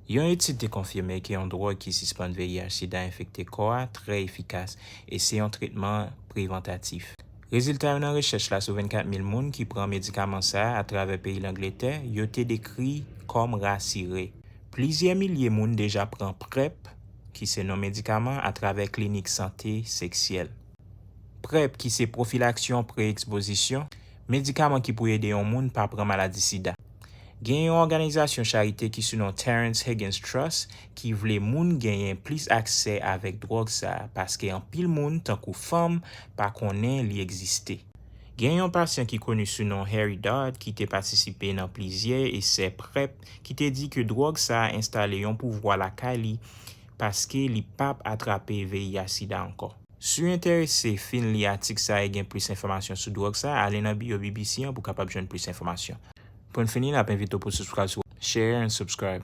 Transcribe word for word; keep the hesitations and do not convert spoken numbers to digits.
Yon etid te konfime ke yon dwòg ki sispann V I H sida enfekte kò a trè efikas e se yon tretman prevantatif. Rezilta yo nan rechèch la sou vennkat mil moun ki pran medikaman sa a atravè peyi Langletè, yo te dekri kòm rasire. Plizyè milye moun deja pran PrEP, ki se non medikaman, atravè klinik sante seksyèl. PrEP, ki se pwofilaksyon pre-ekspozisyon, medikaman ki pou ede yon moun pa pran maladi sida. Gen yon òganizasyon charite ki sou non Terrence Higgins Trust ki vle moun genyen plis aksè avèk dwòg sa a, paske anpil moun, tankou fanm, pa konnen li egziste. Gen yon pasyan ki koni sou non Harry Dodd ki te patisipe nan plizyè esè PrEP ki te di ke dwòg sa a enstale yon pouvwa lakay li paske li p ap atrape V I H sida ankò. Si w enterese fin li atik sa a e gen plis enfòmasyon sou dwòg sa a, ale nan biyo B B C an pou w kapab jwenn plis enfòmasyon. Pou n fini, n ap envite w pou subscribe sou, share and subscribe.